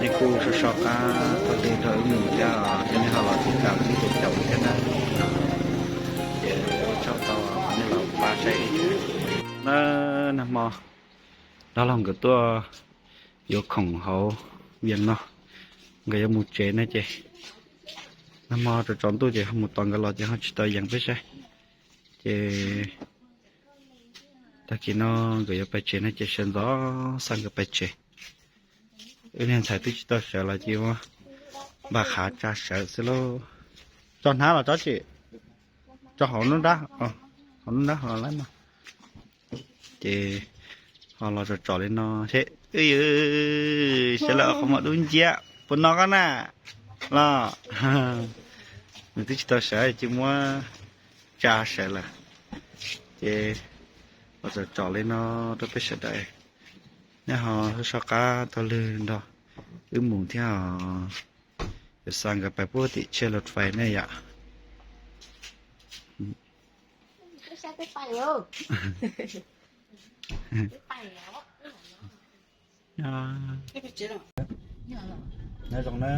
Nej kuj so so qab thaum twg nrog wb mus thiab, yog nej ho los tsis kam wb ces caum thiab na. Ces ua tsaug tau nej los pab saib. Na, nag hmo dab laug nkawd tuaj yuav khoom hauv Vias no, nkawd yuav mus tsev na ces nag hmo tsaus tsaus ntuj ces ho mus tos nkawd los ces ho tsis tau yees peb saib. Ces tag kis no nkawd yuav pais tsev no ces sawv ntxov xa nkawd pais tsev. Wb niag ntxhais twb tsis tau sawv los cia muab npaj qhav tsa sawv xwb lauj. Tso hnab los tso tsis, tso hauv nruab nrab, hauv nruab nrab hauv lawm no. Ces ho los tsom tsom li no seb, wb yws, sawv lawm qhov muag dub nciab puas no koj na los. Nws twb tsis tau sawv cia muab tsa sawv lawm. Ces los tsom tsom li no rau peb sawv daws, nej ho so qab taug lw nrog wb mus thiab os. Yuav xa nkawd pais puag tim tsheb los fais ne yom. Nyob zoo na,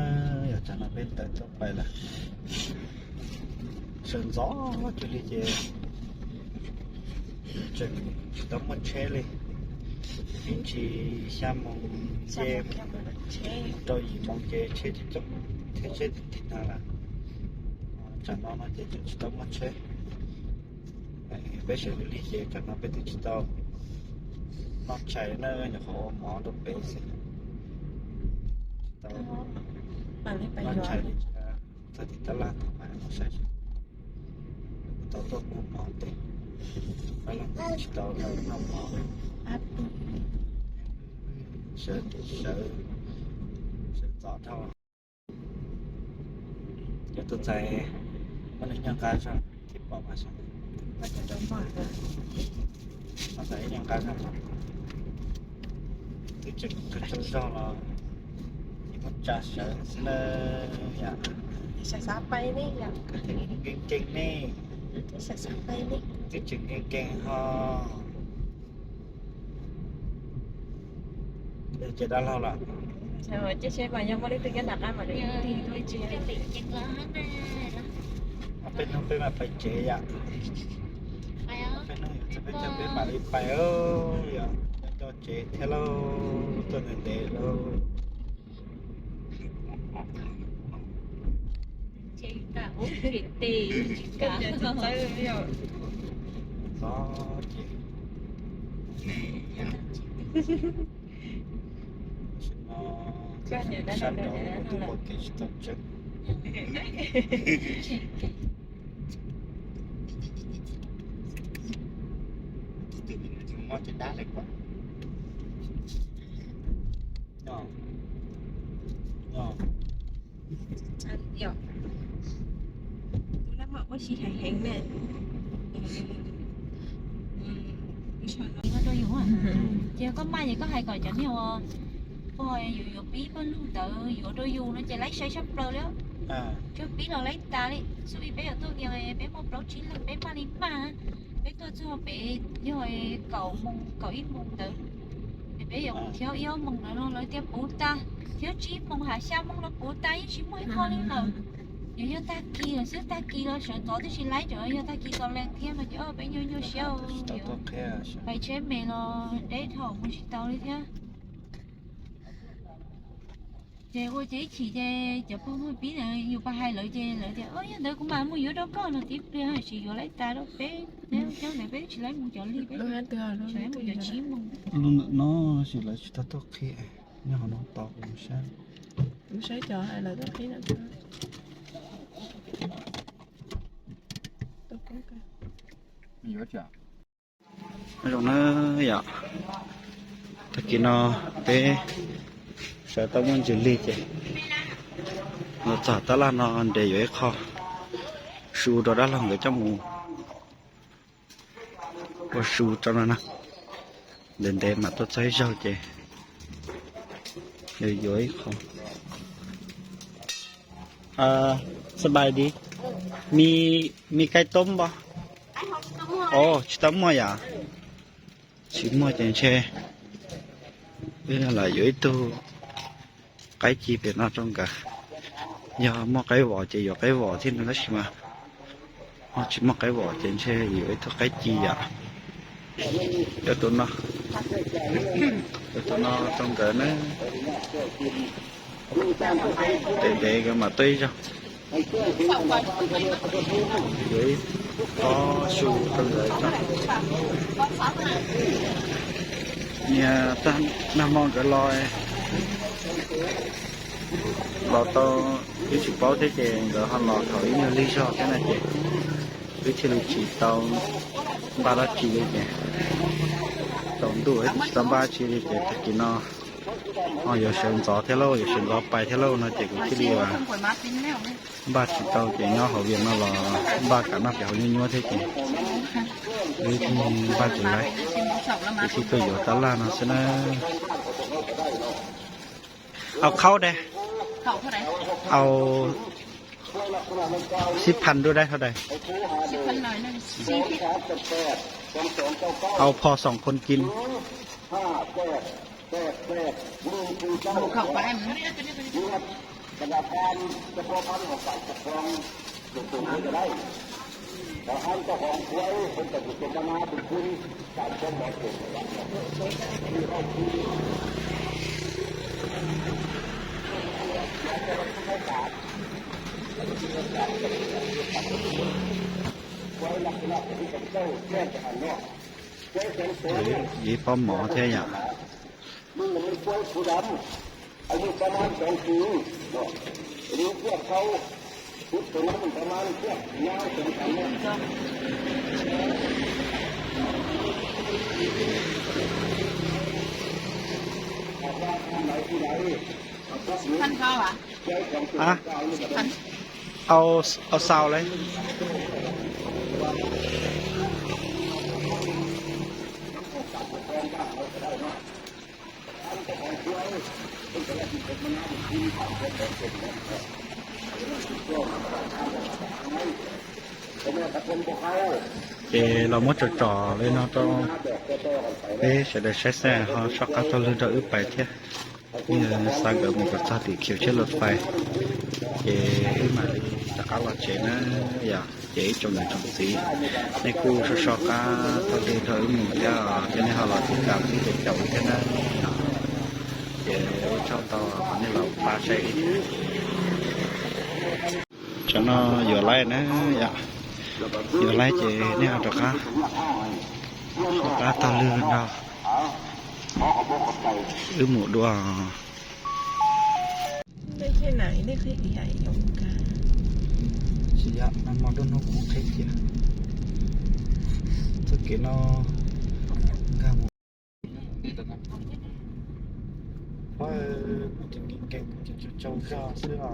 yog tsam no peb tawm tuaj pais lawm, sawv ntxov cuag li ces tseem tsis tau muaj tsheb li. Me ntsis xya moos ces rau yim moos ces tsheb coob coob thiab tsheb tig tig no lawm. Tsam no no ces tseem tsis tau muaj tsheb. Peb sawv ntxov li ces tsam no peb twb tsis tau noj tshais na, nyuam qhuav ua mov rau peb xwb. Tsis tau noj tshais li, txog tim tab laj tau mas mus saib seb tau tuaj muag mov tes, tab laj tsis tau noj mov. Sawv, sawv, sawv ntxov dhau. Cov tus ntxhais muab nws nyoj nqa zog thiab pom mas, tus ntxhais nyoj nqa zog, twb tseem tsaug zog los yeej muab tsa sawv xwb na yom. Nkees nkees ne, twb tseem nkees nkees ho. Ces dab laug lawm. Peb hnub peb mam pais tsev yom. Peb hnub yog peb coj peb mam li pais, yog coj tsev thiab lauj, tuaj ntev ntev lauj. Txhob ces, sab nraud kuv twb ua kev tsis tau tseeb. Tus laj mom ua si hais heev na. Rau yus, ces koj maj ces koj hais kom cov niag uas pog yus yuav pib pawg lug ntawd yuav rau yus no ces laib sai tshaj plaws li. Tsuas pib los laib tas li, xub li peb yuav tuaj vias peb muaj plaub tsib leeg peb maj li maj. Peb tuaj txog pem yog kaum moos kaum ib moos ntawd, es peb yuav mus thib ib ob moos ntawd no lawv tias puv tas, thib tsib moos ha xya moos los puv tas yeej tsis muaj ib qho li lawm. Yog yog tag kis lawm xwb, tag kis los sawv ntxov tib si laib, tseem yog tag kis txom lees thiab no ces peb nyuaj nyuaj siab, pais tsheb me los deb dhau mus tsis tau li thiab. Ces ua ces ib chim ces cov pog muaj pib na yus pais hais lawv ces lawv tias, yog ntawd kuv mam mus yuav rau koj no, tib pliag tsis yuav laib tas rau peb, coob ntawd peb tsis laib mus cov lig, peb tsis laib mus cov tsib moos. Lub ntawm no tab sis lawv tsis tau tuaj qhib, nyob hauv no tos kuv saib. Kuv saib cov hais lawv tuaj qhib no. Zoo na yom, tag kis no peb sawv tau muaj ntsis lig ces los txog tab laj no nres yuav ib qho su rau dab laug nkawd coj mus ua su rau no na. Ntev ntev mam tuaj txog ib zaug ces yuav ib qho. สบายดี มี มีไก่ต้มบ่ โอ้ tsis tau muaj yom. Tsis muaj ces ntshe wb los yuav ib tug qaib ci pem no rau nkawd. Yog muaj qaib vom ces yuav qaib vom thiab no tab sis mas ho tsis muaj qaib vom ces ntshe yuav ib tug qaib ci yom. Yuav tus no, yuav tus no rau nkawd na. Ntev ntev nkawd mam tuaj ib zaug. Yuav ib pob su rau nkawd tso. Niag tag nag hmo nkawd los, los tau wb tsis paub thiab ces nkawd ho los thaum ib nyuag lig zog thiab na ces wb thiaj li tsis tau npaj dab tsi li ces tsaus ntuj wb tsis tau npaj dab tsi li ces tag kis no ho yuav sawv ntxov thiab lauj, yuav sawv ntxov pais thiab lauj no ces kuv thiaj li npaj tsis tau ces nyob hauv Vias no los npaj kam noj kev haus nyuaj nyuaj thiab ces wb thiaj npaj tsis laib, ces thiaj tuaj yuav tab laj no xwb na. Au khaub dai, au xib phas dua dai thaum dais, au phos xoom khoon kis. Ib pob mov thiab yom. Au, au xaus lauj. Ces los muab tsom tsom li no rau peb sawv daws saib xwb ho soj qab taug lw nrog wb pais thiab. Wb xa nkawd mus kom txog tim khiv tsheb lus fais, ces wb mam li rov qab los tsev na yom. Ces ib tsoom niam tsoom txiv, nej kuj soj soj qab taug lw nrog wb mus thiab, thiab nej ho los tiv tam wb tus caum thiab na. Ces ua tsaug ntau qhov nej los pab saib wb. Tsam no yuav laib na yom, yuav laib ces nej ho rov qab, rov qab taug lw nrog wb mus dua. Tsis yog, nag hmo nruab hnub kuv qhib tias txoj kev no nkag mus, ua, kuv tseem nkees nkees kuv tseem tsaug zog xwb os.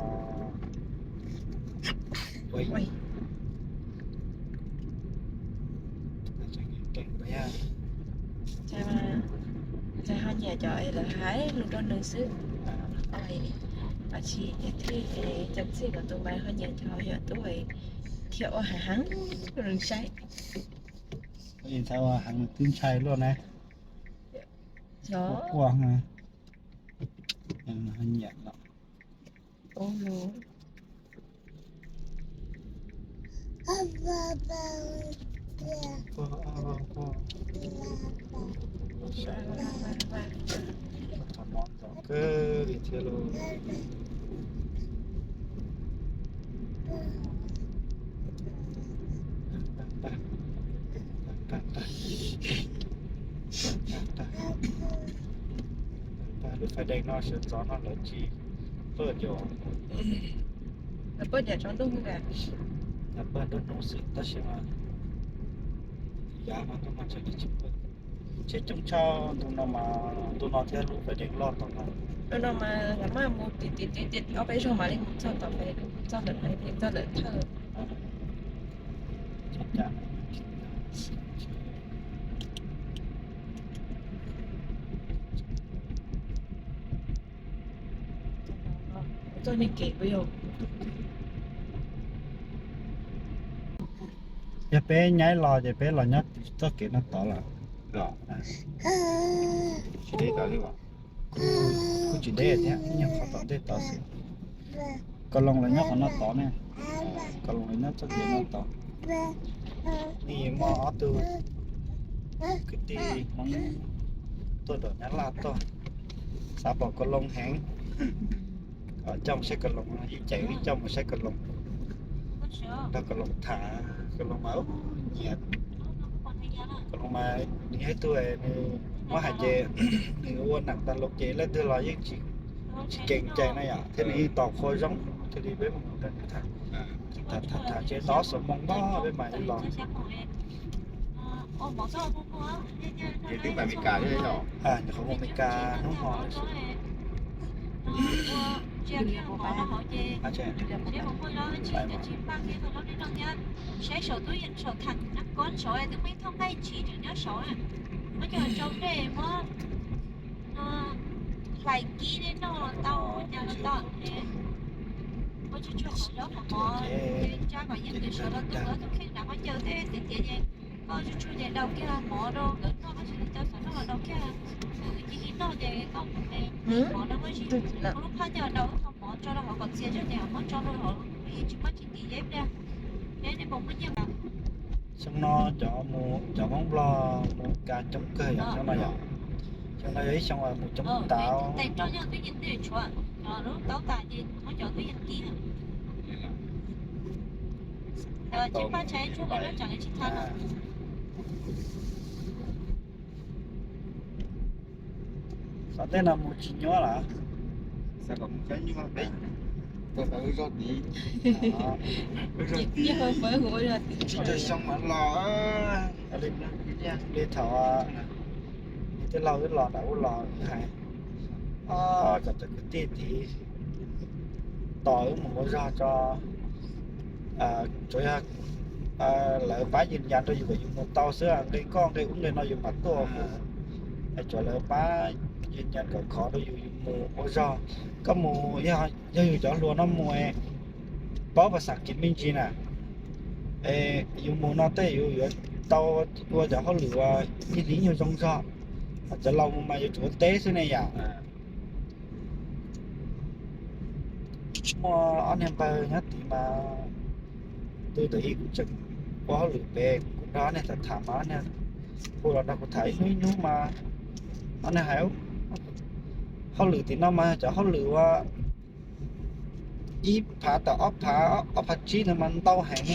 Ntxhais ho nyiam cov es lawv hais lus rau nws xwb. Ua tsis thiaj cov txij kom tus mas ho nyiam cov yog tub thiaj ua heev heev rau nws saib. Ntxhais ua heev twb ntshai luaj na. Quaj quaj na. Ho nyiam lawm. Ntxov kawg li thiab lauj. Lub fais dees no sawv ntxov no lawv tsis pawj ncaus. Lawv pawj ncaus tsaus ntuj, lawv pawj nruab hnub xwb tab sis mas yav no ntuj no tseem tsis pawj. Tseem coob tshaj ntu no mas, ntu no thiab lub fais dees loj tom no. Ntu no mas lawv maj mus tim tim tim tim ob peb zaug mam li mus txog tom fais, txog ntawm fais dees, txog ntawm thawj. Txoj niag kev kuv yog, yog peb nyaib los ces peb los nyob txoj kev no tod lawm. Tsis deb tas li as. Kuj tsis deb thiab, ib nyuag qhov tom ntej tod xwb. Kaus Loos lawv nyob qhov no tod ne, Kaus Loos lawv nyob txoj kev no tod. Nej muaj ob tug kwv tij Hmoob tuaj nram Nyab Laj tuaj, xav pom Kaus Loos heev, coj mus saib Kaus Loos, ib ces wb coj mus saib Kaus Loos, nrog Kaus Loos tham, Kaus Loos mas nyiam, Kaus Loos mas nws yog ib tug nws muab hais ces nws ua neej tas los ces leej twg los yeej tsis kees cai na yom, thiab nws yeej tos qhua zoo, thiaj li peb mus nrog nws tham, tham tham ces tau ob xuab moos peb mam li los. Nyuam qhuav mus Amelikas hnub hmo lawm. Saib saum tub yees saum tham nab kob saud twb muaj ib thooj nqaij ntshis tseem nyob saud, muab cog rau dej muab hlais kib dej noj tau cas los tau. Ua tsuag tsuag qhov zaub qhov mov, tsa kom yeej nws sawv los tuaj ua tus kheej nram qhov chaw tej tiag tiag ces koj tsuag tsuag ces daus kiag mov rau nkawd noj, koj tsis tau xav noj los daus kiag. Cia li noj ces koj mus mov no muab zib, lub phab coj daus ib qho mov tso rau hauv kom txias zog ces muab tso rau hauv, tsis muab tsis ntim zeb pliag. Zeb nej puas muaj nyiaj mas. Xyoo no cov mus, cov Hmoob Nplog mus Amelikas coob kawg yom, xyoo no yom. Xyoo no yog ib xyoo uas mus coob tas. Qhov tej no mus tsis nyuaj lawm. Tsis tau xyoo mas los li thaum tej laug wb los nram ub los hais, cov cov kwv tij tid tos wb mus ua zog tso, tsuas yog lawv pab yees yas rau yus kom yus mus tau xwb, nqe koj nqe ub nqe no yus mam tuaj mus. Tsuas lawv pab yees yas kom khov rau yus, yus mus ua zog. Koj mus, yog yus cov hluas no mus, paub pas xas kiv me ntsis na, yus mus no tej yus yuav tau ua cov hauj lwm uas ib hlis nyuag zoo zog. Cov laus mus mas yuav tsum ua teb xwb ne yom. Muaj ob niag npawg nyob tid mas, tus ntawd ib kuv tseem ua hauj lwm pem, kuv nrog ob niag tham tham mas ob niag hu los nrog kuv tham ib hnub ib hnub mas, ob niag hais hauj lwm tim no mas cov hauj lwm ua ib phav tawm ob phav, ob phav tsib no mas ntau heev,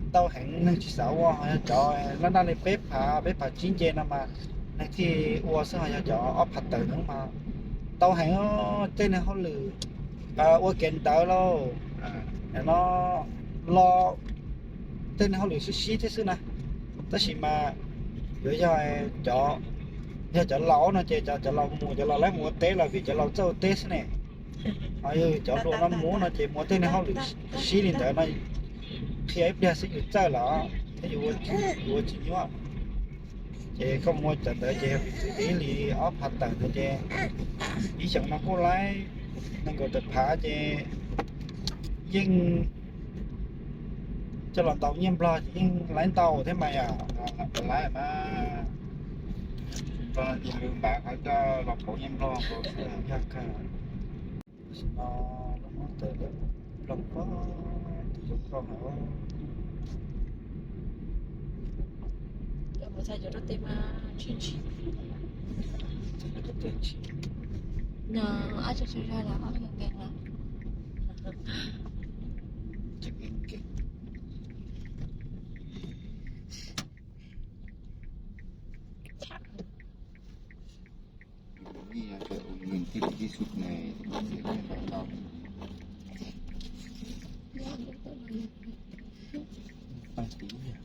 ntau heev neeg tsis xav ua. Yog cov laj daj li peb phav, peb phav tsib nce no mas neeg thiaj ua xwb, ho yog cov ob phav tawm no mas ntau heev. Tej neeg hauj lwm ua kev ntawd lauj, no los tej neeg hauj lwm sib sib thiab xwb na. Tab sis mas yuav yog, yog cov laus no ces cov laus mus, cov laus laib mus ua teb los vim cov laus txawj ua teb xwb ne. Ho yog cov hluas no mus no ces mus ua tej neeg hauj lwm sib li ntawd no, qhia ib pliag xwb yus txawj los thiab yus ua tsis nyuaj. Ces koj mus ua cov ntawd ces yog vim txwv ib hlis ob phav tawm ntawd ces ib xyoos no kuj laib nees nkaum tawm phav ces yeej coj los ntaus nyiaj Nplog ces yeej laib ntau thiab mas yom. Laib mas Nplog ces lwm npav qhov coj los pauv nyiaj Nplog nkaus xwb. Yog kawg. Tam sim no lub hnub tawm lawm, ploog pog tus zoo nkauj hauv. Cov mus txhais cov rau tes mas tsis ntshis. Txhais cov rau tes ntshis. No, ab tso tso zog los ob nkees los. Tseem nkees. Tus nws thiaj li sub nws, nws thiaj li tau. Pab tiv yog.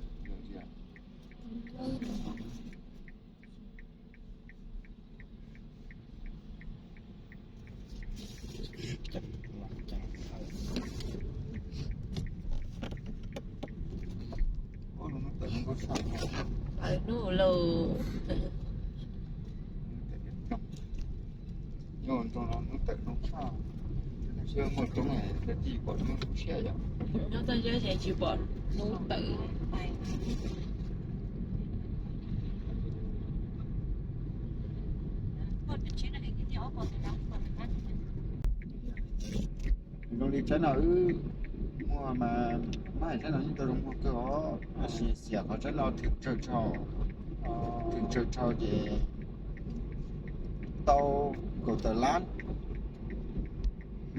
Hnub lauj. Nyob rau no hnub tawm zoo tshaj, seb muaj coob tij pom hnub siab yom. Nyob toj siab ces tsis pom hnub tawm. Zoo li tsaib no wb muag mas, mas tsaib no yeej tau zoo muag kawg os, tab sis xiam qhov tsaib no thwm tsawg tshau, thwm tsawg tshau ces tau kaum tawm lab,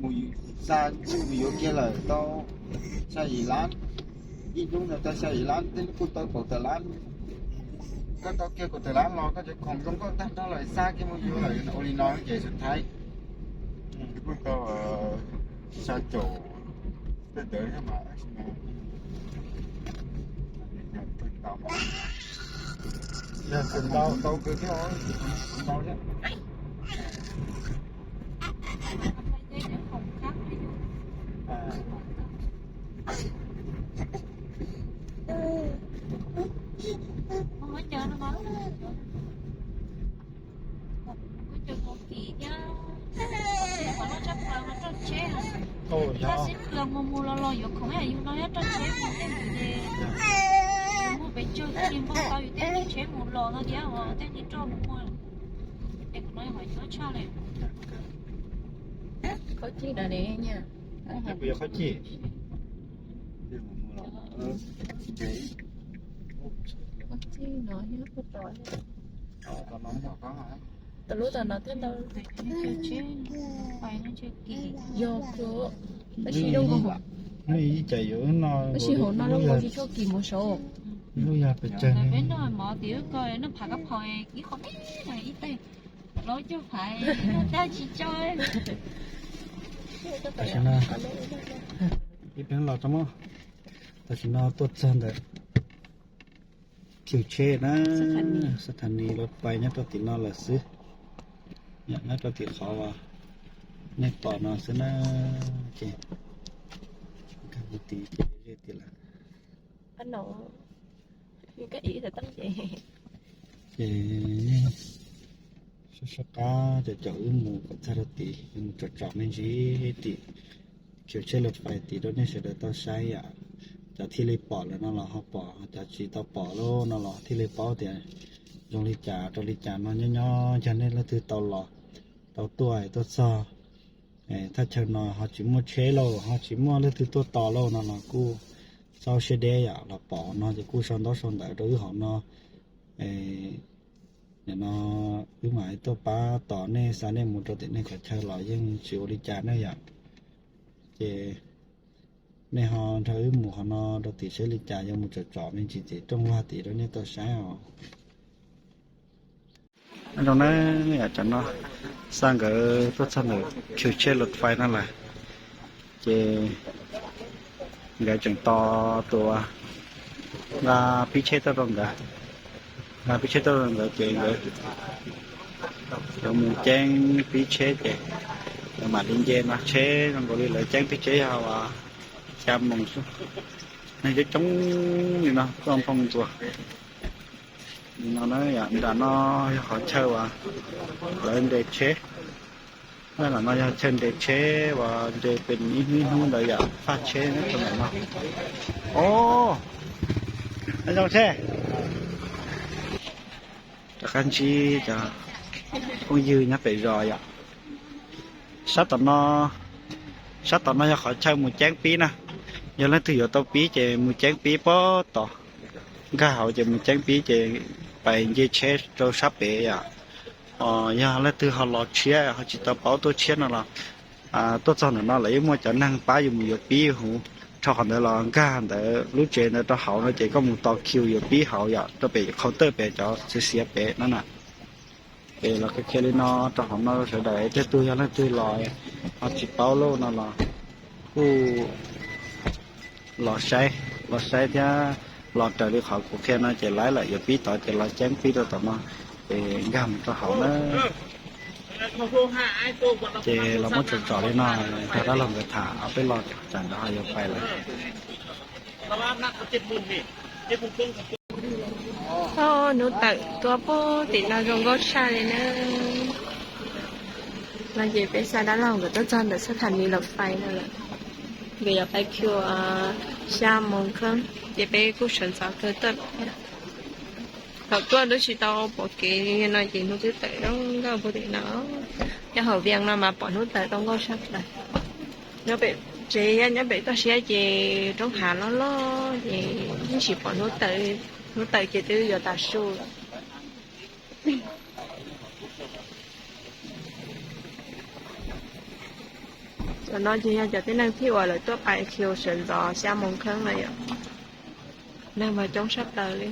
mus xa mus yuav kiag lawm tau xya yim lab, ib hnub ntawd tau xya yim lab, tej hnub kuj tau kaum tawm lab. Koj tau kiag kaum tawm lab los koj cov khoom zoo nkauj tag nrho lawm, xa kiag mus yuav lawm ua li no ces xus thaib kuj tau xya caum tej ntawd thiab mas. Yog tau kawg thiab, tau thiab. Mus mus los los yuav khoom yus no nyob rau tsheb mus tej ntawd ces yus muaj pes tsawg tej li npog tau yus tej tsheb mus los no thiab os, tej li roj mus muag es qhov no qhov yuav tshaj li. Qhov cig no ne, qhov cig, qhov cig no yog puag tod. Tam lub tam no thiaj tau. Yog kawg, tab sis zoo, tab sis hauv no zoo nkaus tsis tshua kim mus saud. Lub yog pes tsawg ne. Peb noj mov tim wb ko noj phav kab phaus ib qho ib teg, lawv coj phav noj dab tsis tso. Tam sim no ib peb los tso mog, tam sim no tuaj txog ntawm khiw tsheb na, xab tha nis los pais nyob rau tim no lawm xwb, nyob rau tim qhov uas nej pom no xwb na. Ces nkag mus tid ces ze tid lawm. Ces sab sab qab cov caum wb mus kom txog rau tid, mus tsom tsom me ntsis tim khiw tsheb los pais tid rau nej sawv daws tau saib yom. Cov thiaj li pom lawm no los ho pom, cov tsis tau pom lawm no los thiaj li paub tias zoo li cas rau li cas no nyob nyob. Yog nej leej twg tau los tau tuaj tuaj txog thaj chaw no ho tsis muaj tsheb lauj, ho tsis muaj leej twg tuaj tos lauj no los kuj txhob siab deb yom, los pom no ces kuj sau ntaub sau ntawv rau wb hauv no. Nim no wb mam tuaj pab tos nej, xa nej mus rau tim nej qhov chaw los yeej tsis ua li cas ne yom. Ces nej ho nrog wb mus qhov no rau tim saib li cas, yuav mus tsom tsom me ntsis tim rooj vag tid rau nej tau saib os. Zoo na, yam cov no xa nkawd tuaj txog ntawm khiw tsheb los fais no lawm, ces nkawd tseem tos tus nqa pib tsheb tuaj rau nkawd, nqa pib tsheb tuaj rau nkawd ces nkawd yuav mus ceeb pib tsheb ces nkawd mam li nce no. Tsheb zoo nkaus li lawv ceeb pib tsheb yog xya moos xwb, neeg coob coob li no tuaj nphoo ntua. Li no na, nram no yog qhov chaw uas lawv nres tsheb. Nram no yog chaw nres tsheb uas nres pem ib hnub ib hnub ntawd yom, faj tsheb nyob rau ntawm no. Os, zoo tsheb. Rov qab ntsib cov phooj ywg nyob pem zos yom. Sab tom no, sab tom no yog qhov chaw mus ceeb pib na. Yog leej twg yuav tau pib ces mus ceeb pib puag tom nkag hauv ces mus ceeb pib ces pais nce tsheb rau sab pem yom. Yog leej twg ho los tshiab ho tsis tau paub tuaj tshiab no los tuaj txog ntawm no lawv yeej muaj cov neeg pab yus mus yuav pib huv. Rau qhov ntawd los nkag ntawd lub tsev ntawd rau hauv no ces koj mus tos khiw yuav pib hauv yom, rau pem qhau tawj pem cov txiav xiav pem no na. Es los qhia li no rau hauv no sawv daws, tej tug yog leej twg los ho tsis paub lauj no los kuj los saib, los saib thiab los raws li qhov kuv qhia no ces laib lawm, yuav pib tod ces los ceeb pib rau tom no, ces nkag mus rau hauv na. Ces los muab tsom tsom li no, nrog dab laug nkawd tham, peb los tsam nkawd ho yuav pais lawm. Hnub tawm tuaj puag tim no zoo nkauj tshaj li na. No ces peb xa dab laug nkawd tuaj txog ntawm xab tha ni los fais no lawm. Nkawd yuav pais khiu xya moos kheeb ces peb kuj sawv ntxov kawg tuaj lawm thiab. Thaum tuaj twb tsis tau pom kev li no ces hnub twb tawm zoo nkauj puag tim no. Nyob hauv Vias no mas pom hnub tawm tau nkauj tshaj plaws. Nyob pem tsev, nyob pem toj siab ces roob hav loj loj ces yeej tsis pom hnub tawm, hnub tawm ces twb yuav tav su lawm. Cov no ces yog cov tib neeg thib uas lawv tuaj pais khiu sawv ntxov xya moos kheeb na yom. Neeg mas coob sab plaws li.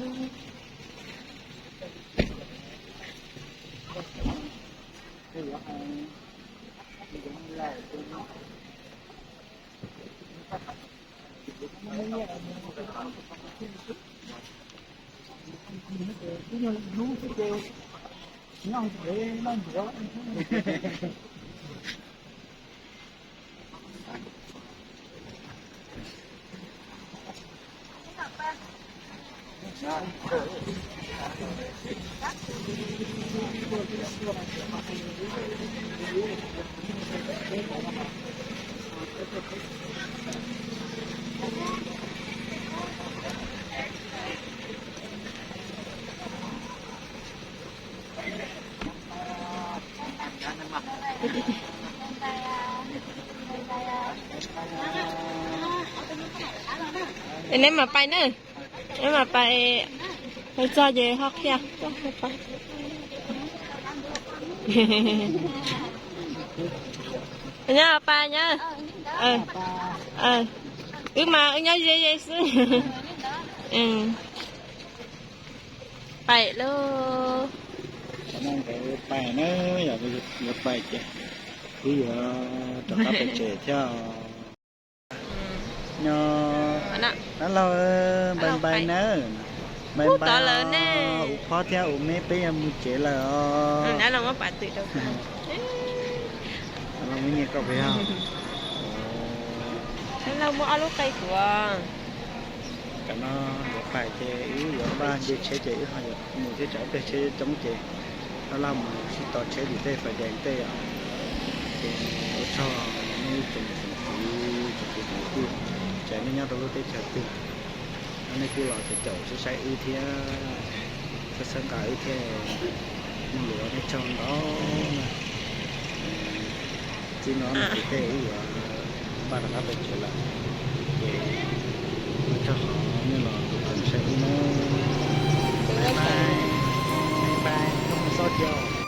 Neb mam pais na, neb mam pais, pais txog ces ho qhia. Nyob pais nyob. Wb mas wb nyob ze ze xwb. Pais lauj. Pais na, yog yuav pais ces wb yuav rov qab pais tsev thiab. Nyob, dab laug, npais npais nawb, npais npais. Uv phob thiab uv meb peb yuav mus tsev lawm os. Dab laug muab nyiaj koj peb os. Dab laug muab ob lub qe kuv. Tam no yuav pais ces wb yuav npaj nce tsheb ces wb ho yuav mus thiab, tsam ob peb tsheb coob ces dab laug mus sib tos tsheb tim tej fais dees tej os. Ces ua tsaug nej ib tsoom niam tsoom txiv, tsoom kwv tsoom tij, txawm nej nyob rau lub teb chaws twg, nej kuj los caum caum saib saib wb thiab, txhawb txhawb nqa wb thiab. Muaj lus ua nej tsaug ntau. Txij no mus tim tej wb yuav npaj rov qab pem tsev lawm, ces ua tsaug qhov nej los koom saib wb nawb. Bye bye, bye bye, koj mus xauj thiab.